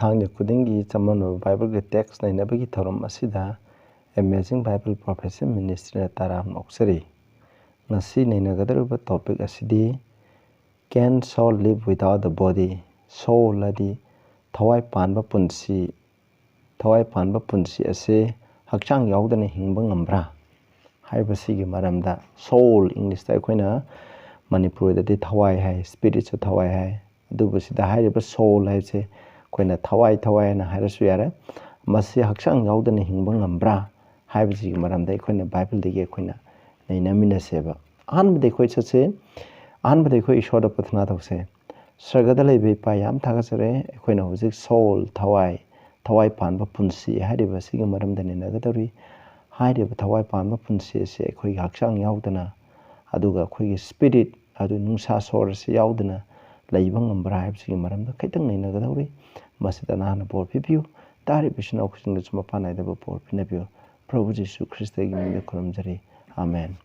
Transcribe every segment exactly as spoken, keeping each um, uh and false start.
ꯊꯥꯡꯖ ꯈꯨꯗꯤꯡꯒꯤ ꯆꯃꯝꯅꯕ ꯕꯥꯏꯕꯜꯒꯤ ꯇꯦꯛꯁ ꯅꯩꯅꯕꯒꯤ ꯊꯧꯔꯝ ꯑꯁꯤꯗ Amazing Bible Prophecy Ministryꯅ ꯇꯔꯥꯝꯅ ꯑꯣꯛꯆꯔꯤ꯫ ꯉꯁꯤ ꯅꯩꯅꯒꯗꯧꯔꯤꯕ ꯇꯣꯄꯤꯛ ꯑꯁꯤꯗꯤ Can soul live without the body? Soul ꯍꯥꯏꯗꯤ ꯊꯋꯥꯏ ꯄꯥꯟꯕ ꯄꯨꯟꯁꯤ, ꯊꯋꯥꯏ ꯄꯥꯟꯕ ꯄꯨꯟꯁꯤ ꯑꯁꯤ ꯍꯛꯆꯥꯡ ꯌꯥꯎꯗꯅ ꯍꯤꯡꯕ ꯉꯝꯕ꯭ꯔꯥ ꯍꯥꯏꯕꯁꯤꯒꯤ ꯃꯔꯝꯗ꯫ Soul, ꯏꯪꯂꯤꯁꯇ ꯑꯩꯈꯣꯏꯅ ꯃꯅꯤꯄꯨꯔꯗꯗꯤ ꯊꯋꯥꯏ ꯍꯥꯏ, ꯁ꯭ꯄꯤꯔꯤꯠꯁꯨ ꯊꯋꯥꯏ ꯍꯥꯏ, ꯑꯗꯨꯕꯨ ꯁꯤꯗ ꯍꯥꯏꯔꯤꯕ soul ꯍꯥꯏꯕꯁꯦ ꯑꯩꯈꯣꯏꯅ ꯊꯋꯥꯏ ꯊꯋꯥꯏ ꯍꯥꯏꯅ ꯍꯥꯏꯔꯁꯨ ꯌꯥꯔꯦ꯫ ꯃꯁꯤ ꯍꯛꯆꯥꯡ ꯌꯥꯎꯗꯅ ꯍꯤꯡꯕ ꯉꯝꯕ꯭ꯔꯥ ꯍꯥꯏꯕꯁꯤꯒꯤ ꯃꯔꯝꯗ ꯑꯩꯈꯣꯏꯅ ꯕꯥꯏꯕꯜꯗꯒꯤ ꯑꯩꯈꯣꯏꯅ ꯅꯩꯅꯃꯤꯟꯅꯁꯦꯕ꯫ ꯑꯍꯥꯟꯕꯗ ꯑꯩꯈꯣꯏ ꯆꯠꯁꯦ꯫ ꯑꯍꯥꯟꯕꯗ ꯑꯩꯈꯣꯏ ꯏꯁꯣꯔꯗ ꯄ꯭ꯔꯊꯅꯥ ꯇꯧꯁꯦ꯫ ꯁꯔꯒꯗ ꯂꯩꯕ ꯏꯄꯥ, ꯌꯥꯝ ꯊꯥꯒꯠꯆꯔꯦ꯫ ꯑꯩꯈꯣꯏꯅ ꯍꯧꯖꯤꯛ soul, ꯊꯋꯥꯏ, ꯊꯋꯥꯏ ꯄꯥꯟꯕ ꯄꯨꯟꯁꯤ ꯍꯥꯏꯔꯤꯕ ꯑꯁꯤꯒꯤ ꯃꯔꯝꯗ ꯅꯩꯅꯒꯗꯧꯔꯤ꯫ ꯍꯥꯏꯔꯤꯕ ꯊꯋꯥꯏ ꯄꯥꯟꯕ ꯄꯨꯟꯁꯤ ꯑꯁꯤ ꯑꯩꯈꯣꯏꯒꯤ ꯍꯛꯆꯥꯡ ꯌꯥꯎꯗꯅ, ꯑꯗꯨꯒ ꯑꯩꯈꯣꯏꯒꯤ ꯁ꯭ꯄꯤꯔꯤꯠ, ꯑꯗꯨ ꯅꯨꯡꯁꯥ ꯁꯣꯔ ꯑꯁꯤ ꯌꯥꯎꯗꯅ ꯂꯩꯕ ꯉꯝꯕ꯭ꯔꯥ ꯍꯥꯏꯕꯁꯤꯒꯤ ꯃꯔꯝꯗ ꯈꯤꯇꯪ ꯅꯩꯅꯒꯗꯧꯔꯤ꯫ ꯃꯁꯤꯗ ꯅꯍꯥꯛꯅ ꯕꯣꯔ ꯄꯤꯕꯤꯌꯨ꯫ ꯇꯥꯔꯤꯕ ꯏꯆꯤꯟ ꯏꯅꯥꯎꯁꯤꯡꯗꯁꯨ ꯃꯄꯥꯟ ꯅꯥꯏꯗꯕ ꯕꯣꯔ ꯄꯤꯅꯕꯤꯌꯨ꯫ ꯄ꯭ꯔꯚꯨ ꯖꯤꯁꯨ ꯈ꯭ꯔꯤꯁꯇꯒꯤ ꯃꯤꯡꯗ ꯈꯨꯔꯨꯝꯖꯔꯤ꯫ ꯑꯥꯃꯦꯟ꯫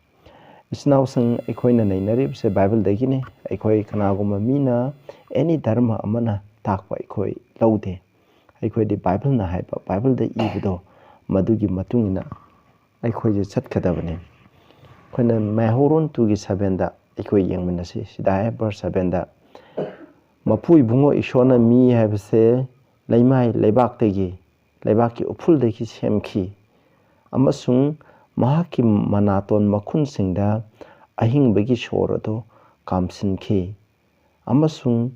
ꯏꯆꯤꯟ ꯏꯅꯥꯎꯁꯤꯡ, ꯑꯩꯈꯣꯏꯅ ꯅꯩꯅꯔꯤꯕꯁꯦ ꯕꯥꯏꯕꯜꯗꯒꯤꯅꯤ꯫ ꯑꯩꯈꯣꯏ ꯀꯅꯥꯒꯨꯝꯕ ꯃꯤꯅ, ꯑꯦꯅꯤ ꯙꯔꯃ ꯑꯃꯅ ꯇꯥꯛꯄ ꯑꯩꯈꯣꯏ ꯂꯧꯗꯦ꯫ ꯑꯩꯈꯣꯏꯗꯤ ꯕꯥꯏꯕꯜꯅ ꯍꯥꯏꯕ, ꯕꯥꯏꯕꯜꯗ ꯏꯕꯗꯣ, ꯃꯗꯨꯒꯤ ꯃꯇꯨꯡ ꯏꯟꯅ ꯑꯩꯈꯣꯏꯁꯦ ꯆꯠꯀꯗꯕꯅꯤ꯫ ꯑꯩꯈꯣꯏꯅ ꯃꯩꯍꯧꯔꯣꯟ ꯇꯨꯒꯤ ꯁꯚꯦꯟꯗ ꯑꯩꯈꯣꯏ ꯌꯦꯡꯃꯤꯟꯅꯁꯤ꯫ ꯁꯤꯗ ꯍꯥꯏ, ꯚꯔꯁ ꯁꯚꯦꯟꯗ, "ꯃꯄꯨ ꯏꯕꯨꯡꯉꯣ ꯏꯁꯣꯔꯅ ꯃꯤ ꯍꯥꯏꯕꯁꯦ ꯂꯩꯃꯥꯏ ꯂꯩꯕꯥꯛꯇꯒꯤ, ꯂꯩꯕꯥꯛꯀꯤ ꯎꯐꯨꯜꯗꯒꯤ ꯁꯦꯝꯈꯤ, ꯑꯃꯁꯨꯡ ꯃꯍꯥꯛꯀꯤ ꯃꯅꯥꯇꯣꯟ ꯃꯈꯨꯟꯁꯤꯡꯗ ꯑꯍꯤꯡꯕꯒꯤ ꯁꯣꯔ ꯑꯗꯨ ꯀꯥꯝꯁꯤꯟꯈꯤ, ꯑꯃꯁꯨꯡ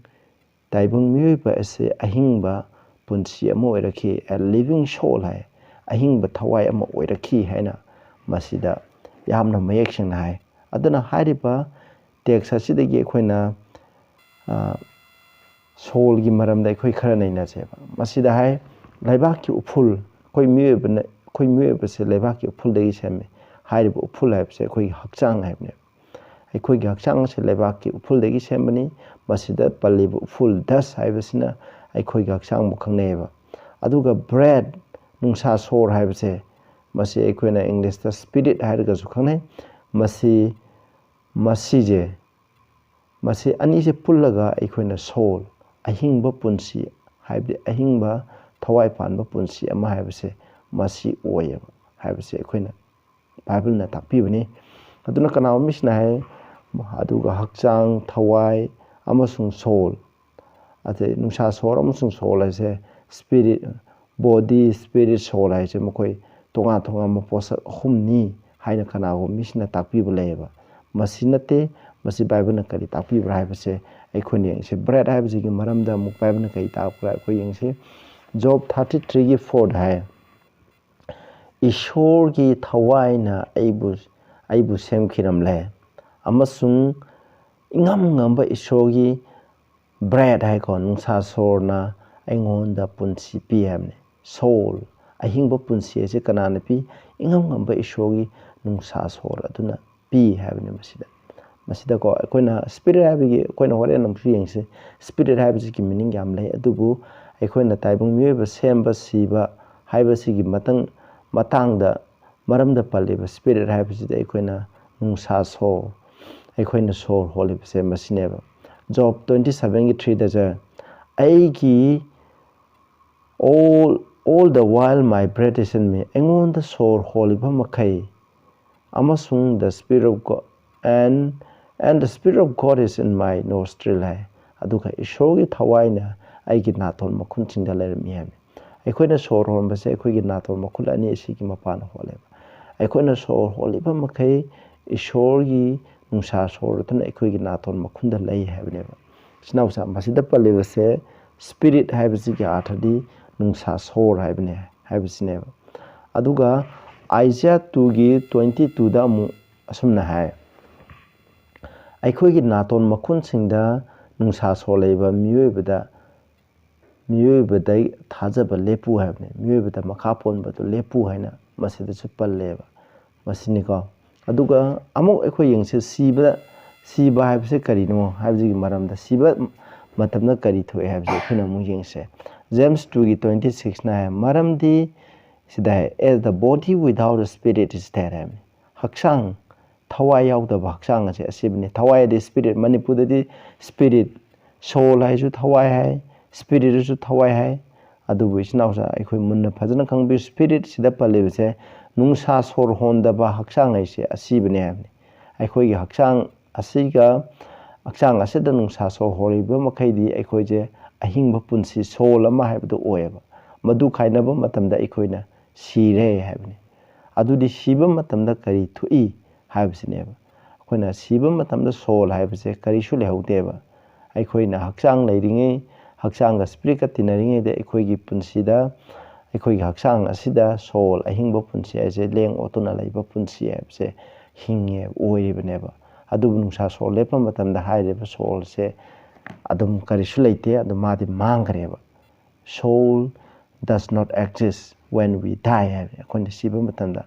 ꯇꯥꯏꯕꯪ ꯃꯤꯑꯣꯏꯕ ꯑꯁꯤ ꯑꯍꯤꯡꯕ ꯄꯨꯟꯁꯤ ꯑꯃ ꯑꯣꯏꯔꯛꯈꯤ", a living soul ꯍꯥꯏ, ꯑꯍꯤꯡꯕ ꯊꯋꯥꯏ ꯑꯃ ꯑꯣꯏꯔꯛꯈꯤ ꯍꯥꯏꯅ ꯃꯁꯤꯗ ꯌꯥꯝꯅ ꯃꯌꯦꯛ ꯁꯦꯡꯅ ꯍꯥꯏ꯫ ꯑꯗꯨꯅ ꯍꯥꯏꯔꯤꯕ ꯇꯦꯛꯁ ꯑꯁꯤꯗꯒꯤ ꯑꯩꯈꯣꯏꯅ, ꯑ, soulꯒꯤ ꯃꯔꯝꯗ ꯑꯩꯈꯣꯏ ꯈꯔ ꯅꯩꯅꯁꯦꯕ꯫ ꯃꯁꯤꯗ ꯍꯥꯏ, ꯂꯩꯕꯥꯛꯀꯤ ꯎꯐꯨꯜ, ꯑꯩꯈꯣꯏ ꯃꯤꯑꯣꯏꯕꯅ, ꯑꯩꯈꯣꯏ ꯃꯤꯑꯣꯏꯕꯁꯦ ꯂꯩꯕꯥꯛꯀꯤ ꯎꯐꯨꯜꯗꯒꯤ ꯁꯦꯝꯃꯤ꯫ ꯍꯥꯏꯔꯤꯕ ꯎꯐꯨꯜ ꯍꯥꯏꯕꯁꯦ ꯑꯩꯈꯣꯏꯒꯤ ꯍꯛꯆꯥꯡ ꯍꯥꯏꯕꯅꯦꯕ꯫ ꯑꯩꯈꯣꯏꯒꯤ ꯍꯛꯆꯥꯡ ꯑꯁꯤ ꯂꯩꯕꯥꯛꯀꯤ ꯎꯐꯨꯜꯗꯒꯤ ꯁꯦꯝꯕꯅꯤ꯫ ꯃꯁꯤꯗ ꯄꯜꯂꯤꯕ ꯎꯐꯨꯜ, dust ꯍꯥꯏꯕꯁꯤꯅ ꯑꯩꯈꯣꯏꯒꯤ ꯍꯛꯆꯥꯡꯕꯨ ꯈꯪꯅꯩꯌꯦꯕ꯫ ꯑꯗꯨꯒ breath, ꯅꯨꯡꯁꯥ ꯁꯣꯔ ꯍꯥꯏꯕꯁꯦ, ꯃꯁꯤ ꯑꯩꯈꯣꯏꯅ ꯏꯪꯂꯤꯁꯇ spirit ꯍꯥꯏꯔꯒꯁꯨ ꯈꯪꯅꯩ꯫ ꯃꯁꯤ, ꯃꯁꯤꯁꯦ, ꯃꯁꯤ ꯑꯅꯤꯁꯦ ꯄꯨꯜꯂꯒ ꯑꯩꯈꯣꯏꯅ soul, ꯑꯍꯤꯡꯕ ꯄꯨꯟꯁꯤ ꯍꯥꯏꯕꯗꯤ ꯑꯍꯤꯡꯕ ꯊꯋꯥꯏ ꯄꯥꯟꯕ ꯄꯨꯟꯁꯤ ꯑꯃ ꯍꯥꯏꯕꯁꯦ ꯃꯁꯤ ꯑꯣꯏꯌꯦꯕ ꯍꯥꯏꯕꯁꯦ ꯑꯩꯈꯣꯏꯅ ꯕꯥꯏꯕꯜꯅ ꯇꯥꯛꯄꯤꯕꯅꯤ꯫ ꯑꯗꯨꯅ ꯀꯅꯥꯒꯨꯝꯕ ꯃꯤꯁꯤꯅ ꯍꯥꯏ, ꯑꯗꯨꯒ ꯍꯛꯆꯥꯡ, ꯊꯋꯥꯏ ꯑꯃꯁꯨꯡ soul, ꯑꯗꯩ ꯅꯨꯡꯁꯥ ꯁꯣꯔ ꯑꯃꯁꯨꯡ soul ꯍꯥꯏꯁꯦ, spirit, body, spirit, soul ꯍꯥꯏꯁꯦ ꯃꯈꯣꯏ ꯇꯣꯉꯥꯟ ꯇꯣꯉꯥꯟꯕ ꯄꯣꯠꯁꯛ ꯑꯍꯨꯝꯅꯤ ꯍꯥꯏꯅ ꯀꯅꯥꯒꯨꯝꯕ ꯃꯤꯁꯤꯅ ꯇꯥꯛꯄꯤꯕ ꯂꯩꯌꯦꯕ꯫ ꯃꯁꯤ ꯅꯠꯇꯦ꯫ ꯃꯁꯤ ꯕꯥꯏꯕꯜꯅ ꯀꯔꯤ ꯇꯥꯛꯄꯤꯕ꯭ꯔꯥ ꯍꯥꯏꯕꯁꯦ ꯑꯩꯈꯣꯏꯅ ꯌꯦꯡꯁꯤ꯫ Bread ꯍꯥꯏꯕꯁꯤꯒꯤ ꯃꯔꯝꯗ ꯑꯃꯨꯛ ꯕꯥꯏꯕꯜꯅ ꯀꯔꯤ ꯇꯥꯛꯄ꯭ꯔꯥ ꯑꯩꯈꯣꯏ ꯌꯦꯡꯁꯤ꯫ ꯖꯣꯕ ꯊꯥꯔꯇꯤ ꯊ꯭ꯔꯤꯒꯤ ꯐꯣꯔꯗ ꯍꯥꯏ, "ꯏꯁꯣꯔꯒꯤ ꯊꯋꯥꯏꯅ ꯑꯩꯕꯨ, ꯑꯩꯕꯨ ꯁꯦꯝꯈꯤꯔꯝꯂꯦ, ꯑꯃꯁꯨꯡ ꯏꯉꯝ ꯉꯝꯕ ꯏꯁꯣꯔꯒꯤ bread" ꯍꯥꯏꯀꯣ, ꯅꯨꯡꯁꯥ ꯁꯣꯔꯅ ꯑꯩꯉꯣꯟꯗ ꯄꯨꯟꯁꯤ ꯄꯤ ꯍꯥꯏꯕꯅꯤ꯫ Soul, ꯑꯍꯤꯡꯕ ꯄꯨꯟꯁꯤ ꯑꯁꯤ ꯀꯅꯥꯅ ꯄꯤ? ꯏꯉꯝ ꯉꯝꯕ ꯏꯁꯣꯔꯒꯤ ꯅꯨꯡꯁꯥ ꯁꯣꯔ ꯑꯗꯨꯅ ꯄꯤ ꯍꯥꯏꯕꯅꯤ꯫ ꯃꯁꯤꯗ, ꯃꯁꯤꯗꯀꯣ ꯑꯩꯈꯣꯏꯅ spirit ꯍꯥꯏꯕꯒꯤ, ꯑꯩꯈꯣꯏꯅ ꯍꯣꯔꯦꯟ ꯑꯃꯨꯛꯁꯨ ꯌꯦꯡꯁꯤ꯫ Spirit ꯍꯥꯏꯕꯁꯤꯒꯤ meaning ꯌꯥꯝ ꯂꯩ, ꯑꯗꯨꯕꯨ ꯑꯩꯈꯣꯏꯅ ꯇꯥꯏꯕꯪ ꯃꯤꯑꯣꯏꯕ ꯁꯦꯝꯕ ꯁꯤꯕ ꯍꯥꯏꯕꯁꯤꯒꯤ ꯃꯇꯪ-, ꯃꯇꯥꯡꯗ ꯃꯔꯝꯗ ꯄꯜꯂꯤꯕ spirit ꯍꯥꯏꯕꯁꯤꯗ ꯑꯩꯈꯣꯏꯅ ꯅꯨꯡꯁꯥ ꯁꯣꯔ, ꯑꯩꯈꯣꯏꯅ ꯁꯣꯔ ꯍꯣꯜꯂꯤꯕꯁꯦ ꯃꯁꯤꯅꯦꯕ꯫ ꯖꯣꯕ ꯇ꯭ꯋꯦꯟꯇꯤ ꯁꯚꯦꯟꯒꯤ ꯊ꯭ꯔꯤꯗꯁꯦ, "ꯑꯩꯒꯤ all, all the while my breath is in me", ꯑꯩꯉꯣꯟꯗ ꯁꯣꯔ ꯍꯣꯜꯂꯤꯕ ꯃꯈꯩ, ꯑꯃꯁꯨꯡ "the spirit of God, and, and the spirit of God is in my nostril" ꯍꯥꯏ꯫ ꯑꯗꯨꯒ ꯏꯁꯣꯔꯒꯤ ꯊꯋꯥꯏꯅ ꯑꯩꯒꯤ ꯅꯥꯇꯣꯟ ꯃꯈꯨꯟꯁꯤꯡꯗ ꯂꯩꯔꯝꯃꯤ ꯍꯥꯏꯕꯅꯤ꯫ ꯑꯩꯈꯣꯏꯅ ꯁꯣꯔ ꯍꯣꯟꯕꯁꯦ ꯑꯩꯈꯣꯏꯒꯤ ꯅꯥꯇꯣꯟ ꯃꯈꯨꯜ ꯑꯅꯤ ꯑꯁꯤꯒꯤ ꯃꯄꯥꯟ ꯍꯣꯜꯂꯦꯕ꯫ ꯑꯩꯈꯣꯏꯅ ꯁꯣꯔ ꯍꯣꯜꯂꯤꯕ ꯃꯈꯩ ꯏꯁꯣꯔꯒꯤ ꯅꯨꯡꯁꯥ ꯁꯣꯔ ꯑꯗꯨꯅ ꯑꯩꯈꯣꯏꯒꯤ ꯅꯥꯇꯣꯟ ꯃꯈꯨꯟꯗ ꯂꯩ ꯍꯥꯏꯕꯅꯦꯕ꯫ ꯏꯆꯤꯟ ꯏꯅꯥꯎꯁꯥ, ꯃꯁꯤꯗ ꯄꯜꯂꯤꯕꯁꯦ spirit ꯍꯥꯏꯕꯁꯤꯒꯤ ꯑꯥꯔꯊꯗꯤ ꯅꯨꯡꯁꯥ ꯁꯣꯔ ꯍꯥꯏꯕꯅꯦ ꯍꯥꯏꯕꯁꯤꯅꯦꯕ꯫ ꯑꯗꯨꯒ ꯑꯥꯏꯖꯤꯌꯥ ꯇꯨꯒꯤ ꯇ꯭ꯋꯦꯟꯇꯤ ꯇꯨꯗ ꯑꯃꯨꯛ ꯑꯁꯨꯝꯅ ꯍꯥꯏ, "ꯑꯩꯈꯣꯏꯒꯤ ꯅꯥꯇꯣꯟ ꯃꯈꯨꯟꯁꯤꯡꯗ ꯅꯨꯡꯁꯥ ꯁꯣꯔ ꯂꯩꯕ ꯃꯤꯑꯣꯏꯕꯗ, ꯃꯤꯑꯣꯏꯕꯗ ꯊꯥꯖꯕ ꯂꯦꯞꯄꯨ" ꯍꯥꯏꯕꯅꯤ, "ꯃꯤꯑꯣꯏꯕꯗ ꯃꯈꯥ ꯄꯣꯟꯕꯗꯨ ꯂꯦꯞꯄꯨ" ꯍꯥꯏꯅ ꯃꯁꯤꯗꯁꯨ ꯄꯜꯂꯦꯕ꯫ ꯃꯁꯤꯅꯤꯀꯣ꯫ ꯑꯗꯨꯒ ꯑꯃꯨꯛ ꯑꯩꯈꯣꯏ ꯌꯦꯡꯁꯤ, ꯁꯤꯕ, ꯁꯤꯕ ꯍꯥꯏꯕꯁꯤ ꯀꯔꯤꯅꯣ ꯍꯥꯏꯕꯁꯤꯒꯤ ꯃꯔꯝꯗ, ꯁꯤꯕ ꯃꯇꯝꯗ ꯀꯔꯤ ꯊꯣꯛꯑꯦ ꯍꯥꯏꯕꯁꯤ ꯑꯩꯈꯣꯏꯅ ꯑꯃꯨꯛ ꯌꯦꯡꯁꯦ꯫ ꯖꯦꯝꯁ ꯇꯨꯒꯤ ꯇ꯭ꯋꯦꯟꯇꯤ ꯁꯤꯛꯁꯅ ꯍꯥꯏ, ꯃꯔꯝꯗꯤ ꯁꯤꯗ ꯍꯥꯏ, "As the body without a spirit is dead" ꯍꯥꯏꯕꯅꯤ꯫ ꯍꯛꯆꯥꯡ, ꯊꯋꯥꯏ ꯌꯥꯎꯗꯕ ꯍꯛꯆꯥꯡ ꯑꯁꯦ ꯑꯁꯤꯕꯅꯤ꯫ ꯊꯋꯥꯏ ꯑꯗꯤ spirit, ꯃꯅꯤꯄꯨꯔꯗꯗꯤ spirit, soul ꯍꯥꯏꯁꯨ ꯊꯋꯥꯏ ꯍꯥꯏ, ꯁ꯭ꯄꯤꯔꯤꯠꯇꯁꯨ ꯊꯋꯥꯏ ꯍꯥꯏ꯫ ꯑꯗꯨꯕꯨ ꯏꯆꯤꯟ ꯏꯅꯥꯎꯁꯥ, ꯑꯩꯈꯣꯏ ꯃꯨꯟꯅ ꯐꯖꯅ ꯈꯪꯕꯤꯌꯨ, ꯁ꯭ꯄꯤꯔꯤꯠꯁꯤꯗ ꯄꯜꯂꯤꯕꯁꯦ ꯅꯨꯡꯁꯥ ꯁꯣꯔ ꯍꯣꯟꯗꯕ ꯍꯛꯆꯥꯡ ꯍꯥꯏꯁꯦ ꯑꯁꯤꯕꯅꯦ ꯍꯥꯏꯕꯅꯤ꯫ ꯑꯩꯈꯣꯏꯒꯤ ꯍꯛꯆꯥꯡ ꯑꯁꯤꯒ, ꯍꯛꯆꯥꯡ ꯑꯁꯤꯗ ꯅꯨꯡꯁꯥ ꯁꯣꯔ ꯍꯣꯜꯂꯤꯕ ꯃꯈꯩꯗꯤ ꯑꯩꯈꯣꯏꯁꯦ ꯑꯍꯤꯡꯕ ꯄꯨꯟꯁꯤ, ꯁꯣꯜ ꯑꯃ ꯍꯥꯏꯕꯗꯨ ꯑꯣꯏꯌꯦꯕ꯫ ꯃꯗꯨ ꯀꯥꯏꯅꯕ ꯃꯇꯝꯗ ꯑꯩꯈꯣꯏꯅ ꯁꯤꯔꯦ ꯍꯥꯏꯕꯅꯤ꯫ ꯑꯗꯨꯗꯤ ꯁꯤꯕ ꯃꯇꯝꯗ ꯀꯔꯤ ꯊꯣꯛꯏ ꯍꯥꯏꯕꯁꯤꯅꯦꯕ꯫ ꯑꯩꯈꯣꯏꯅ ꯁꯤꯕ ꯃꯇꯝꯗ ꯁꯣꯜ ꯍꯥꯏꯕꯁꯦ ꯀꯔꯤꯁꯨ ꯂꯩꯍꯧꯗꯦꯕ꯫ ꯑꯩꯈꯣꯏꯅ ꯍꯛꯆꯥꯡ ꯂꯩꯔꯤꯉꯩ, ꯍꯛꯆꯥꯡꯒ ꯁ꯭ꯄꯤꯔꯤꯠꯀ ꯇꯤꯟꯅꯔꯤꯉꯩꯗ ꯑꯩꯈꯣꯏꯒꯤ ꯄꯨꯟꯁꯤꯗ, ꯑꯩꯈꯣꯏꯒꯤ ꯍꯛꯆꯥꯡ ꯑꯁꯤꯗ ꯁꯣꯜ, ꯑꯍꯤꯡꯕ ꯄꯨꯟꯁꯤ ꯍꯥꯏꯁꯦ, ꯂꯦꯡ ꯑꯣꯠꯇꯨꯅ ꯂꯩꯕ ꯄꯨꯟꯁꯤ ꯍꯥꯏꯕꯁꯦ ꯍꯤꯡꯉꯦ, ꯑꯣꯏꯔꯤꯕꯅꯦꯕ꯫ ꯑꯗꯨꯕꯨ ꯅꯨꯡꯁꯥ ꯁꯣꯔ ꯂꯦꯞꯄ ꯃꯇꯝꯗ ꯍꯥꯏꯔꯤꯕ ꯁꯣꯜꯁꯦ ꯑꯗꯨꯝ ꯀꯔꯤꯁꯨ ꯂꯩꯇꯦ, ꯑꯗꯨꯝ ꯃꯥꯗꯤ ꯃꯥꯡꯈ꯭ꯔꯦꯕ꯫ Soul does not exist when we die ꯍꯥꯏꯕꯅꯤ, ꯑꯩꯈꯣꯏꯅ ꯁꯤꯕ ꯃꯇꯝꯗ꯫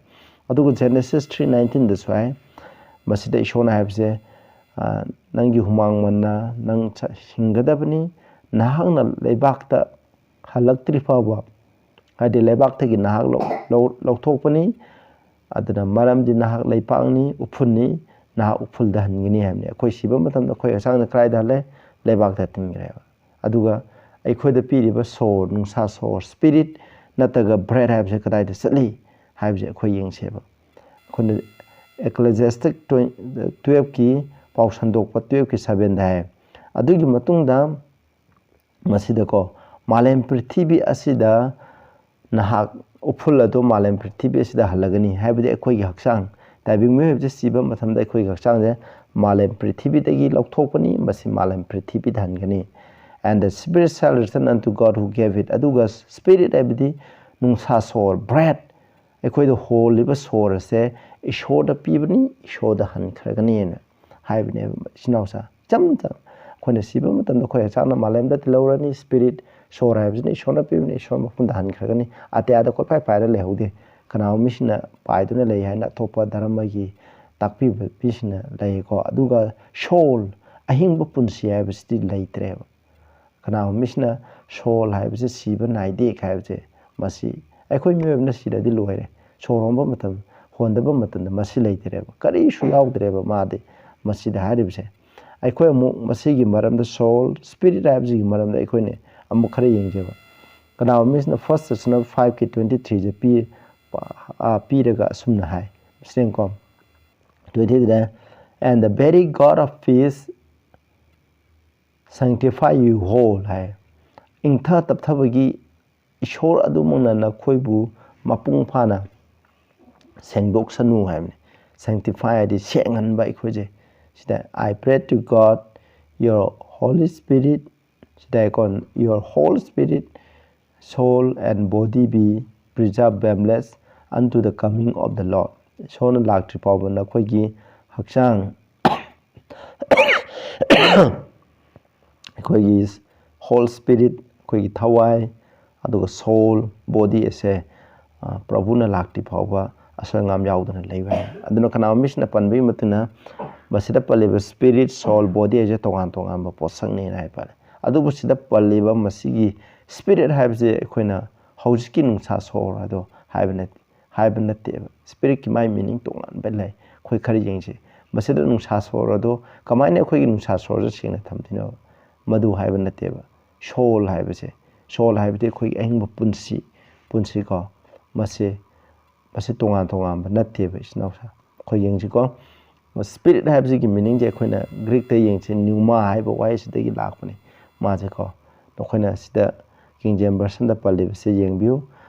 ꯑꯗꯨꯒ Genesis three nineteen ꯗꯁꯨ ꯍꯥꯏ, ꯃꯁꯤꯗ ꯏꯁꯣꯔꯅ ꯍꯥꯏꯕꯁꯦ, "ꯅꯪꯒꯤ ꯍꯨꯃꯥꯡ ꯃꯟꯅ ꯅꯪ ꯍꯤꯡꯒꯗꯕꯅꯤ, ꯅꯍꯥꯛꯅ ꯂꯩꯕꯥꯛꯇ ꯍꯜꯂꯛꯇ꯭ꯔꯤ ꯐꯥꯎꯕ", ꯍꯥꯏꯗꯤ ꯂꯩꯕꯥꯛꯇꯒꯤ ꯅꯍꯥꯛ ꯂꯧ-, ꯂꯧ-, ꯂꯧꯊꯣꯛꯄꯅꯤ꯫ ꯑꯗꯨꯅ ꯃꯔꯝꯗꯤ ꯅꯍꯥꯛ ꯂꯩꯄꯥꯛꯅꯤ, ꯎꯐꯨꯜꯅꯤ, ꯅꯍꯥꯛ ꯎꯐꯨꯜꯗ ꯍꯟꯒꯅꯤ ꯍꯥꯏꯕꯅꯤ꯫ ꯑꯩꯈꯣꯏ ꯁꯤꯕ ꯃꯇꯝꯗ ꯑꯩꯈꯣꯏ ꯍꯛꯆꯥꯡꯗ ꯀꯗꯥꯏꯗ ꯍꯜꯂꯦ? ꯂꯩꯕꯥꯛꯇ ꯇꯤꯟꯈ꯭ꯔꯦꯕ꯫ ꯑꯗꯨꯒ ꯑꯩꯈꯣꯏꯗ ꯄꯤꯔꯤꯕ ꯁꯣꯔ, ꯅꯨꯡꯁꯥ ꯁꯣꯔ, ꯁ꯭ꯄꯤꯔꯤꯠ ꯅꯠꯇ꯭ꯔꯒ ꯕ꯭ꯔꯦꯠ ꯍꯥꯏꯕꯁꯦ ꯀꯗꯥꯏꯗ ꯆꯠꯂꯤ ꯍꯥꯏꯕꯁꯦ ꯑꯩꯈꯣꯏ ꯌꯦꯡꯁꯦꯕ꯫ ꯑꯩꯈꯣꯏꯅ Ecclesiastes twelve ꯀꯤ ꯄꯥꯎ ꯁꯟꯗꯣꯛꯄ twelve ꯀꯤ seven ꯗ ꯍꯥꯏ꯫ ꯑꯗꯨꯒꯤ ꯃꯇꯨꯡꯗ ꯃꯁꯤꯗꯀꯣ, ꯃꯥꯂꯦꯝ ꯄ꯭ꯔꯤꯊꯤꯕꯤ ꯑꯁꯤꯗ ꯅꯍꯥꯛ ꯎꯐꯨꯜ ꯑꯗꯨ ꯃꯥꯂꯦꯝ ꯄ꯭ꯔꯤꯊꯤꯕꯤ ꯑꯁꯤꯗ ꯍꯜꯂꯒꯅꯤ, ꯍꯥꯏꯕꯗꯤ ꯑꯩꯈꯣꯏꯒꯤ ꯍꯛꯆꯥꯡ, ꯇꯥꯏꯕꯪ ꯃꯤꯑꯣꯏꯕꯁꯦ ꯁꯤꯕ ꯃꯇꯝꯗ ꯑꯩꯈꯣꯏꯒꯤ ꯍꯛꯆꯥꯡꯁꯦ ꯃꯥꯂꯦꯝ ꯄ꯭ꯔꯤꯊꯤꯕꯤꯗꯒꯤ ꯂꯧꯊꯣꯛꯄꯅꯤ, ꯃꯁꯤ ꯃꯥꯂꯦꯝ ꯄ꯭ꯔꯤꯊꯤꯕꯤꯗ ꯍꯟꯒꯅꯤ꯫ "And the spirit shall return unto God who gave it." ꯑꯗꯨꯒ ꯁ꯭ꯄꯤꯔꯤꯠ ꯍꯥꯏꯕꯗꯤ ꯅꯨꯡꯁꯥ ꯁꯣꯔ, ꯕ꯭ꯔꯦꯠ, ꯑꯩꯈꯣꯏꯗ ꯍꯣꯜꯂꯤꯕ ꯁꯣꯔ ꯑꯁꯦ ꯏꯁꯣꯔꯗ ꯄꯤꯕꯅꯤ, ꯏꯁꯣꯔꯗ ꯍꯟꯈ꯭ꯔꯒꯅꯤꯅ ꯍꯥꯏꯕꯅꯦꯕ, ꯏꯆꯤꯟ ꯏꯅꯥꯎꯁꯥ꯫ ꯏꯆꯝ ꯆꯝ-, ꯑꯩꯈꯣꯏꯅ ꯁꯤꯕ ꯃꯇꯝꯗ ꯑꯩꯈꯣꯏ ꯍꯛꯆꯥꯡꯅ ꯃꯥꯂꯦꯝꯗ ꯇꯤꯜꯍꯧꯔꯅꯤ, ꯁ꯭ꯄꯤꯔꯤꯠ, ꯁꯣꯔ ꯍꯥꯏꯕꯁꯤꯅ ꯏꯁꯣꯔꯅ ꯄꯤꯕꯅꯤ, ꯏꯁꯣꯔ ꯃꯐꯝꯗ ꯍꯟꯈ꯭ꯔꯒꯅꯤ꯫ ꯑꯇꯤꯌꯥꯗ ꯀꯣꯏꯄꯥꯏ ꯄꯥꯏꯔ ꯂꯩꯍꯧꯗꯦ꯫ ꯀꯅꯥꯒꯨꯝꯕ ꯃꯤꯁꯤꯡꯅ ꯄꯥꯏꯗꯨꯅ ꯂꯩ ꯍꯥꯏꯅ ꯑꯇꯣꯞꯄ ꯙꯔꯃꯒꯤ ꯇꯥꯛꯄꯤꯕ ꯃꯤꯁꯤꯡꯅ ꯂꯩꯀꯣ꯫ ꯑꯗꯨꯒ ꯁꯣꯜ, ꯑꯍꯤꯡꯕ ꯄꯨꯟꯁꯤ ꯍꯥꯏꯕꯁꯤꯗꯤ ꯂꯩꯇ꯭ꯔꯦꯕ꯫ ꯀꯅꯥꯒꯨꯝꯕ ꯃꯤꯁꯤꯅ ꯁꯣꯜ ꯍꯥꯏꯕꯁꯦ ꯁꯤꯕ ꯅꯥꯏꯗꯦ ꯍꯥꯏꯕꯁꯦ, ꯃꯁꯤ ꯑꯩꯈꯣꯏ ꯃꯤꯑꯣꯏꯕꯅ ꯁꯤꯔꯗꯤ ꯂꯣꯏꯔꯦ꯫ ꯁꯣꯔ ꯍꯣꯟꯕ ꯃꯇꯝ, ꯍꯣꯟꯗꯕ ꯃꯇꯝꯗ ꯃꯁꯤ ꯂꯩꯇ꯭ꯔꯦꯕ, ꯀꯔꯤꯁꯨ ꯌꯥꯎꯗ꯭ꯔꯦꯕ ꯃꯥꯗꯤ꯫ ꯃꯁꯤꯗ ꯍꯥꯏꯔꯤꯕꯁꯦ ꯑꯩꯈꯣꯏ ꯑꯃꯨꯛ ꯃꯁꯤꯒꯤ ꯃꯔꯝꯗ, ꯁꯣꯜ, ꯁ꯭ꯄꯤꯔꯤꯠ ꯍꯥꯏꯕꯁꯤꯒꯤ ꯃꯔꯝꯗ ꯑꯩꯈꯣꯏꯅ ꯑꯃꯨꯛ ꯈꯔ ꯌꯦꯡꯖꯦꯕ꯫ ꯀꯅꯥꯒꯨꯝꯕ ꯃꯤꯁꯤꯅ First Thessalonians five ꯀꯤ twenty three ꯁꯦ ꯄꯤ-, ꯑ, ꯄꯤꯔꯒ ꯑꯁꯨꯝꯅ ꯍꯥꯏ, ꯃꯁꯤꯅꯀꯣ, twenty three, "And the very God of peace sanctify you whole" ꯍꯥꯏ꯫ ꯏꯪꯊ ꯇꯞꯊꯕꯒꯤ ꯏꯁꯣꯔ ꯑꯗꯨꯃꯛꯅ ꯅꯈꯣꯏꯕꯨ ꯃꯄꯨꯡ ꯐꯥꯅ ꯁꯦꯡꯗꯣꯛꯁꯅꯨ ꯍꯥꯏꯕꯅꯤ꯫ Sanctify ꯍꯥꯏꯗꯤ ꯁꯦꯡꯍꯟꯕ ꯑꯩꯈꯣꯏꯁꯦ꯫ ꯁꯤꯗ, "I pray to God, your Holy Spirit," ꯁꯤꯗ ꯑꯩꯈꯣꯏ, "Your whole spirit, soul and body be preserved blameless unto the coming of the Lord." ꯏꯁꯣꯔꯅ ꯂꯥꯛꯇ꯭ꯔꯤ ꯐꯥꯎꯕ ꯅꯈꯣꯏꯒꯤ ꯍꯛꯆꯥꯡ, ꯑꯩꯈꯣꯏꯒꯤ whole spirit, ꯑꯩꯈꯣꯏꯒꯤ ꯊꯋꯥꯏ, ꯑꯗꯨꯒ soul, body ꯑꯁꯦ, ꯑ, ꯄ꯭ꯔꯚꯨꯅ ꯂꯥꯛꯇ꯭ꯔꯤ ꯐꯥꯎꯕ ꯑꯁꯣꯏ ꯑꯉꯥꯝ ꯌꯥꯎꯗꯅ ꯂꯩꯕ ꯍꯥꯏ꯫ ꯑꯗꯨꯅ ꯀꯅꯥꯒꯨꯝꯕ ꯃꯤꯁꯤꯅ ꯄꯟꯕꯒꯤ ꯃꯇꯨꯡ ꯏꯟꯅ ꯃꯁꯤꯗ ꯄꯜꯂꯤꯕ spirit, soul, body ꯍꯥꯏꯁꯦ ꯇꯣꯉꯥꯟ ꯇꯣꯉꯥꯟꯕ ꯄꯣꯠꯁꯛꯅꯦꯅ ꯍꯥꯏ ꯄꯜꯂꯦ꯫ ꯑꯗꯨꯕꯨ ꯁꯤꯗ ꯄꯜꯂꯤꯕ ꯃꯁꯤꯒꯤ spirit ꯍꯥꯏꯕꯁꯦ ꯑꯩꯈꯣꯏꯅ ꯍꯧꯖꯤꯛꯀꯤ ꯅꯨꯡꯁꯥ ꯁꯣꯔ ꯑꯗꯣ ꯍꯥꯏꯕ ꯅꯠꯇꯦ, ꯍꯥꯏꯕ ꯅꯠꯇꯦꯕ꯫ Spiritꯀꯤ ꯃꯥꯏ meaning ꯇꯣꯉꯥꯟꯕ ꯂꯩ꯫ ꯑꯩꯈꯣꯏ ꯈꯔ ꯌꯦꯡꯁꯤ꯫ ꯃꯁꯤꯗ ꯅꯨꯡꯁꯥ ꯁꯣꯔ ꯑꯗꯣ ꯀꯃꯥꯏꯅ ꯑꯩꯈꯣꯏꯒꯤ ꯅꯨꯡꯁꯥ ꯁꯣꯔꯁꯦ ꯁꯦꯡꯅ ꯊꯝꯗꯣꯏꯅꯣ? ꯃꯗꯨ ꯍꯥꯏꯕ ꯅꯠꯇꯦꯕ꯫ Soul ꯍꯥꯏꯕꯁꯦ, soul ꯍꯥꯏꯕꯗꯤ ꯑꯩꯈꯣꯏꯒꯤ ꯑꯍꯤꯡꯕ ꯄꯨꯟꯁꯤ, ꯄꯨꯟꯁꯤꯀꯣ, ꯃꯁꯤ, ꯃꯁꯤ ꯇꯣꯉꯥꯟ ꯇꯣꯉꯥꯟꯕ ꯅꯠꯇꯦꯕ, ꯏꯆꯤꯟ ꯏꯅꯥꯎꯁꯦ꯫ ꯑꯩꯈꯣꯏ ꯌꯦꯡꯁꯤꯀꯣ, spirit ꯍꯥꯏꯕꯁꯤꯒꯤ meaningꯁꯦ ꯑꯩꯈꯣꯏꯅ Greekꯇ ꯌꯦꯡꯁꯤ, pneuma ꯍꯥꯏꯕ ꯋꯥꯍꯩꯁꯤꯗꯒꯤ ꯂꯥꯛꯄꯅꯤ ꯃꯥꯁꯦꯀꯣ꯫ ꯅꯈꯣꯏꯅ ꯁꯤꯗ King James Versionꯗ ꯄꯜꯂꯤꯕꯁꯦ ꯌꯦꯡꯕꯤꯌꯨ꯫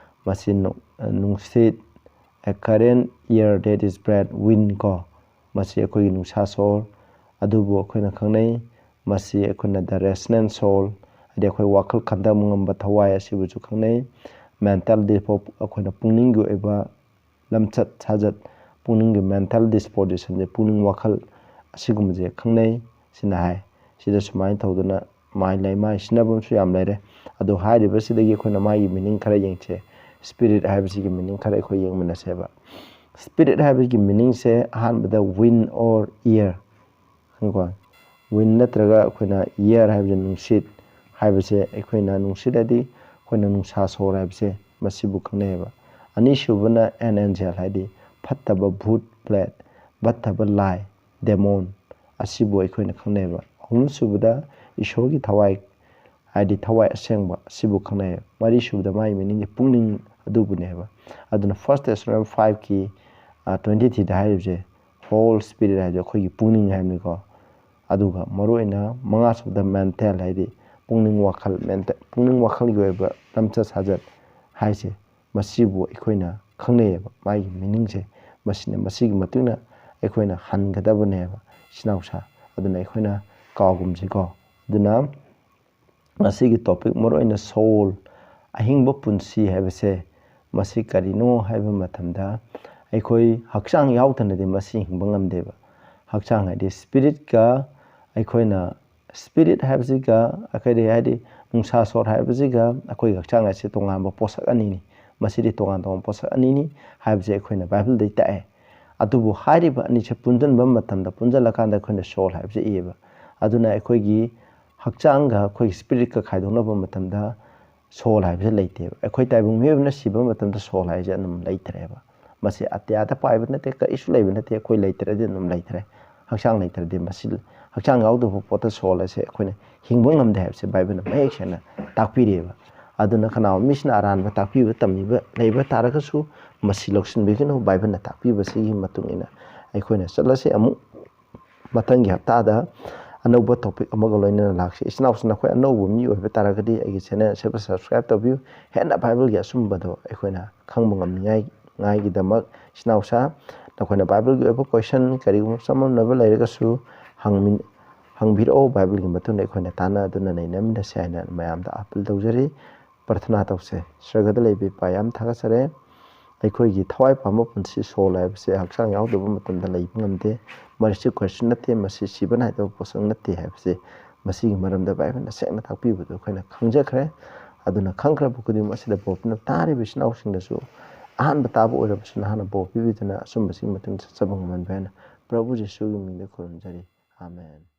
ꯃꯁꯤ ꯅꯨ-, ꯅꯨꯡꯁꯤꯠ, a current, air, that is breath, wind ꯀꯣ꯫ ꯃꯁꯤ ꯑꯩꯈꯣꯏꯒꯤ ꯅꯨꯡꯁꯥ ꯁꯣꯔ ꯑꯗꯨꯕꯨ ꯑꯩꯈꯣꯏꯅ ꯈꯪꯅꯩ꯫ ꯃꯁꯤ ꯑꯩꯈꯣꯏꯅ the resonant soul, ꯍꯥꯏꯗꯤ ꯑꯩꯈꯣꯏ ꯋꯥꯈꯜ ꯈꯟꯊꯕ ꯉꯝꯕ ꯊꯋꯥꯏ ꯑꯁꯤꯕꯨꯁꯨ ꯈꯪꯅꯩ꯫ Mental dis-, ꯑꯩꯈꯣꯏꯅ ꯄꯨꯛꯅꯤꯡꯒꯤ ꯑꯣꯏꯕ ꯂꯝꯆꯠ ꯁꯥꯖꯠ, ꯄꯨꯛꯅꯤꯡꯒꯤ mental dispositionꯁꯦ, ꯄꯨꯛꯅꯤꯡ ꯋꯥꯈꯜ ꯑꯁꯤꯒꯨꯝꯕꯁꯦ ꯈꯪꯅꯩ꯫ ꯁꯤꯅ ꯍꯥꯏ, ꯁꯤꯗ ꯁꯨꯃꯥꯏꯅ ꯇꯧꯗꯅ ꯃꯥꯏ ꯂꯩ, ꯃꯥꯏ ꯁꯤꯖꯤꯟꯅꯐꯝꯁꯨ ꯌꯥꯝ ꯂꯩꯔꯦ꯫ ꯑꯗꯣ ꯍꯥꯏꯔꯤꯕꯁꯤꯗꯒꯤ ꯑꯩꯈꯣꯏꯅ ꯃꯥꯒꯤ meaning ꯈꯔ ꯌꯦꯡꯁꯦ꯫ Spirit ꯍꯥꯏꯕꯁꯤꯒꯤ meaning ꯈꯔ ꯑꯩꯈꯣꯏ ꯌꯦꯡꯃꯤꯟꯅꯁꯦꯕ꯫ Spirit ꯍꯥꯏꯕꯒꯤ meaningꯁꯦ ꯑꯍꯥꯟꯕꯗ wind or air, ꯈꯪꯉꯤꯀꯣ? Wind ꯅꯠꯇ꯭ꯔꯒ ꯑꯩꯈꯣꯏꯅ air ꯍꯥꯏꯕꯁꯦ ꯅꯨꯡꯁꯤꯠ ꯍꯥꯏꯕꯁꯦ, ꯑꯩꯈꯣꯏꯅ ꯅꯨꯡꯁꯤꯠ ꯍꯥꯏꯗꯤ ꯑꯩꯈꯣꯏꯅ ꯅꯨꯡꯁꯥ ꯁꯣꯔ ꯍꯥꯏꯕꯁꯦ ꯃꯁꯤꯕꯨ ꯈꯪꯅꯩꯌꯦꯕ꯫ ꯑꯅꯤꯁꯨꯕꯅ an angel ꯍꯥꯏꯗꯤ ꯐꯠꯇꯕ ꯚꯨꯠ ꯄ꯭ꯔꯦꯠ, ꯐꯠꯇꯕ ꯂꯥꯏ, demon ꯑꯁꯤꯕꯨ ꯑꯩꯈꯣꯏꯅ ꯈꯪꯅꯩꯌꯦꯕ꯫ ꯑꯍꯨꯝꯁꯨꯕꯗ ꯏꯁꯣꯔꯒꯤ ꯊꯋꯥꯏ ꯍꯥꯏꯗꯤ ꯊꯋꯥꯏ ꯑꯁꯦꯡꯕ ꯁꯤꯕꯨ ꯈꯪꯅꯩ꯫ ꯃꯔꯤ ꯁꯨꯕꯗ ꯃꯥꯒꯤ ꯃꯤꯅꯤꯡꯁꯦ ꯄꯨꯛꯅꯤꯡ ꯑꯗꯨꯕꯨꯅꯦꯕ꯫ ꯑꯗꯨꯅ First Thessalonians five ꯀꯤ twenty threeꯗ ꯍꯥꯏꯔꯤꯕꯁꯦ whole spirit ꯍꯥꯏꯕꯁꯦ ꯑꯩꯈꯣꯏꯒꯤ ꯄꯨꯛꯅꯤꯡ ꯍꯥꯏꯕꯅꯤꯀꯣ꯫ ꯑꯗꯨꯒ ꯃꯔꯨꯑꯣꯏꯅ ꯃꯉꯥ ꯁꯨꯕꯗ mental ꯍꯥꯏꯗꯤ ꯄꯨꯛꯅꯤꯡ ꯋꯥꯈꯜ, mental, ꯄꯨꯛꯅꯤꯡ ꯋꯥꯈꯜꯒꯤ ꯑꯣꯏꯕ ꯂꯝꯆꯠ ꯁꯥꯖꯠ ꯍꯥꯏꯁꯦ ꯃꯁꯤꯕꯨ ꯑꯩꯈꯣꯏꯅ ꯈꯪꯅꯩꯌꯦꯕ꯫ ꯃꯥꯒꯤ ꯃꯤꯅꯤꯡꯁꯦ ꯃꯁꯤꯅ, ꯃꯁꯤꯒꯤ ꯃꯇꯨꯡ ꯏꯟꯅ ꯑꯩꯈꯣꯏꯅ ꯍꯟꯒꯗꯕꯅꯦꯕ ꯏꯆꯤꯟ ꯏꯅꯥꯎꯁꯥ꯫ ꯑꯗꯨꯅ ꯑꯩꯈꯣꯏꯅ ꯀꯥꯎꯒꯨꯝꯁꯤꯀꯣ꯫ ꯑꯗꯨꯅ ꯉꯁꯤꯒꯤ topic ꯃꯔꯨꯑꯣꯏꯅ soul, ꯑꯍꯤꯡꯕ ꯄꯨꯟꯁꯤ ꯍꯥꯏꯕꯁꯦ ꯃꯁꯤ ꯀꯔꯤꯅꯣ ꯍꯥꯏꯕ ꯃꯇꯝꯗ ꯑꯩꯈꯣꯏ ꯍꯛꯆꯥꯡ ꯌꯥꯎꯗꯅꯗꯤ ꯃꯁꯤ ꯍꯤꯡꯕ ꯉꯝꯗꯦꯕ꯫ ꯍꯛꯆꯥꯡ ꯍꯥꯏꯗꯤ spiritꯀ ꯑꯩꯈꯣꯏꯅ spirit ꯍꯥꯏꯕꯁꯤꯒ ꯑꯩꯈꯣꯏꯗꯤ ꯍꯥꯏꯗꯤ ꯅꯨꯡꯁꯥ ꯁꯣꯔ ꯍꯥꯏꯕꯁꯤꯒ ꯑꯩꯈꯣꯏꯒꯤ ꯍꯛꯆꯥꯡ ꯍꯥꯏꯁꯤ ꯇꯣꯉꯥꯟꯕ ꯄꯣꯠꯁꯛ ꯑꯅꯤꯅꯤ꯫ ꯃꯁꯤꯗꯤ ꯇꯣꯉꯥꯟ ꯇꯣꯉꯥꯟꯕ ꯄꯣꯠꯁꯛ ꯑꯅꯤꯅꯤ ꯍꯥꯏꯕꯁꯦ ꯑꯩꯈꯣꯏꯅ ꯕꯥꯏꯕꯜꯗꯒꯤ ꯇꯥꯛꯑꯦ꯫ ꯑꯗꯨꯕꯨ ꯍꯥꯏꯔꯤꯕ ꯑꯅꯤꯁꯦ ꯄꯨꯟꯁꯤꯟꯕ ꯃꯇꯝꯗ, ꯄꯨꯟꯁꯤꯜꯂꯀꯥꯟꯗ ꯑꯩꯈꯣꯏꯅ soul ꯍꯥꯏꯕꯁꯦ ꯏꯌꯦꯕ꯫ ꯑꯗꯨꯅ ꯑꯩꯈꯣꯏꯒꯤ ꯍꯛꯆꯥꯡꯒ ꯑꯩꯈꯣꯏꯒꯤ spiritꯀ ꯈꯥꯏꯗꯣꯛꯅꯕ ꯃꯇꯝꯗ soul ꯍꯥꯏꯕꯁꯦ ꯂꯩꯇꯦꯕ꯫ ꯑꯩꯈꯣꯏ ꯇꯥꯏꯕꯪ ꯃꯤꯑꯣꯏꯕꯅ ꯁꯤꯕ ꯃꯇꯝꯗ soul ꯍꯥꯏꯁꯦ ꯑꯗꯨꯝ ꯂꯩꯇ꯭ꯔꯦꯕ꯫ ꯃꯁꯤ ꯑꯇꯤꯌꯥꯗ ꯄꯥꯏꯕ ꯅꯠꯇꯦ, ꯀꯔꯤꯁꯨ ꯂꯩꯕ ꯅꯠꯇꯦ, ꯑꯩꯈꯣꯏ ꯂꯩꯇ꯭ꯔꯗꯤ ꯑꯗꯨꯝ ꯂꯩꯇ꯭ꯔꯦ꯫ ꯍꯛꯆꯥꯡ ꯂꯩꯇ꯭ꯔꯗꯤ ꯃꯁꯤ, ꯍꯛꯆꯥꯡ ꯌꯥꯎꯗꯕ ꯄꯣꯠꯇ soul ꯑꯁꯦ ꯑꯩꯈꯣꯏꯅ ꯍꯤꯡꯕ ꯉꯝꯗꯦ ꯍꯥꯏꯕꯁꯦ ꯕꯥꯏꯕꯜꯅ ꯃꯌꯦꯛ ꯁꯦꯡꯅ ꯇꯥꯛꯄꯤꯔꯤꯑꯕ꯫ ꯑꯗꯨꯅ ꯀꯅꯥꯒꯨꯝꯕ ꯃꯤꯁꯤꯅ ꯑꯔꯥꯟꯕ ꯇꯥꯛꯄꯤꯕ ꯇꯝꯕꯤꯕ ꯂꯩꯕ ꯇꯥꯔꯒꯁꯨ ꯃꯁꯤ ꯂꯧꯁꯤꯟꯕꯤꯒꯅꯨ꯫ ꯕꯥꯏꯕꯜꯅ ꯇꯥꯛꯄꯤꯕꯁꯤꯒꯤ ꯃꯇꯨꯡ ꯏꯟꯅ ꯑꯩꯈꯣꯏꯅ ꯆꯠꯂꯁꯤ꯫ ꯑꯃꯨꯛ ꯃꯊꯪꯒꯤ ꯍꯞꯇꯥꯗ ꯑꯅꯧꯕ topic ꯑꯃꯒ ꯂꯣꯏꯅꯅ ꯂꯥꯛꯁꯤ꯫ ꯏꯆꯤꯟ ꯏꯅꯥꯎꯁꯤꯡ, ꯅꯈꯣꯏ ꯑꯅꯧꯕ ꯃꯤ ꯑꯣꯏꯕ ꯇꯥꯔꯒꯗꯤ ꯑꯩꯒꯤ channel ꯑꯁꯤꯕꯨ subscribe ꯇꯧꯕꯤꯌꯨ꯫ ꯍꯦꯟꯅ ꯕꯥꯏꯕꯜꯒꯤ ꯑꯆꯨꯝꯕꯗꯣ ꯑꯩꯈꯣꯏꯅ ꯈꯪꯕ ꯉꯝꯅꯤꯡꯉꯥꯏ, ꯉꯥꯏꯒꯤꯗꯃꯛ ꯏꯆꯤꯟ ꯏꯅꯥꯎꯁꯥ, ꯅꯈꯣꯏꯅ ꯕꯥꯏꯕꯜꯒꯤ ꯑꯣꯏꯕ question ꯀꯔꯤꯒꯨꯝꯕ ꯆꯃꯝꯅꯕ ꯂꯩꯔꯒꯁꯨ ꯍꯪꯃꯤꯟ-, ꯍꯪꯕꯤꯔꯛꯑꯣ꯫ ꯕꯥꯏꯕꯜꯒꯤ ꯃꯇꯨꯡꯗ ꯑꯩꯈꯣꯏꯅ ꯇꯥꯟꯅꯗꯨꯅ ꯅꯩꯅꯃꯤꯟꯅꯁꯤ ꯍꯥꯏꯅ ꯃꯌꯥꯝꯗ appeal ꯇꯧꯖꯔꯤ꯫ ꯄ꯭ꯔꯊꯅꯥ ꯇꯧꯁꯦ꯫ ꯁ꯭ꯋꯔꯒꯗ ꯂꯩꯕ ꯏꯄꯥ, ꯌꯥꯝ ꯊꯥꯒꯠꯆꯔꯦ꯫ ꯑꯩꯈꯣꯏꯒꯤ ꯊꯋꯥꯏ ꯄꯥꯟꯕ ꯄꯨꯟꯁꯤ, soul ꯍꯥꯏꯕꯁꯦ ꯍꯛꯆꯥꯡ ꯌꯥꯎꯗꯕ ꯃꯇꯝꯗ ꯂꯩꯕ ꯉꯝꯗꯦ꯫ ꯃꯔꯤꯁꯨ question ꯅꯠꯇꯦ, ꯃꯁꯤ ꯁꯤꯕ ꯅꯥꯏꯗꯕ ꯄꯣꯠꯁꯛ ꯅꯠꯇꯦ ꯍꯥꯏꯕꯁꯦ, ꯃꯁꯤꯒꯤ ꯃꯔꯝꯗ ꯕꯥꯏꯕꯜꯅ ꯁꯦꯡꯅ ꯇꯥꯛꯄꯤꯕꯗꯨ ꯑꯩꯈꯣꯏꯅ ꯈꯪꯖꯈ꯭ꯔꯦ꯫ ꯑꯗꯨꯅ ꯈꯪꯈ꯭ꯔꯕ ꯈꯨꯗꯤꯡꯃꯛ ꯑꯁꯤꯗ ꯕꯣꯔ ꯄꯤꯅꯕ ꯇꯥꯔꯤꯕ ꯏꯆꯤꯟ ꯏꯅꯥꯎꯁꯤꯡꯗꯁꯨ ꯑꯍꯥꯟꯕ ꯇꯥꯕ ꯑꯣꯏꯔꯕꯁꯨ ꯅꯍꯥꯛꯅ ꯕꯣꯔ ꯄꯤꯕꯤꯗꯨꯅ ꯑꯆꯨꯝꯕꯁꯤꯒꯤ ꯃꯇꯨꯡ ꯆꯠꯆꯕ ꯉꯝꯍꯟꯕ ꯍꯥꯏꯅ ꯄ꯭ꯔꯚꯨ ꯖꯤꯁꯨꯒꯤ ꯃꯤꯡꯗ ꯈꯨꯔꯨꯝꯖꯔꯤ꯫ ꯑꯥꯃꯦꯟ꯫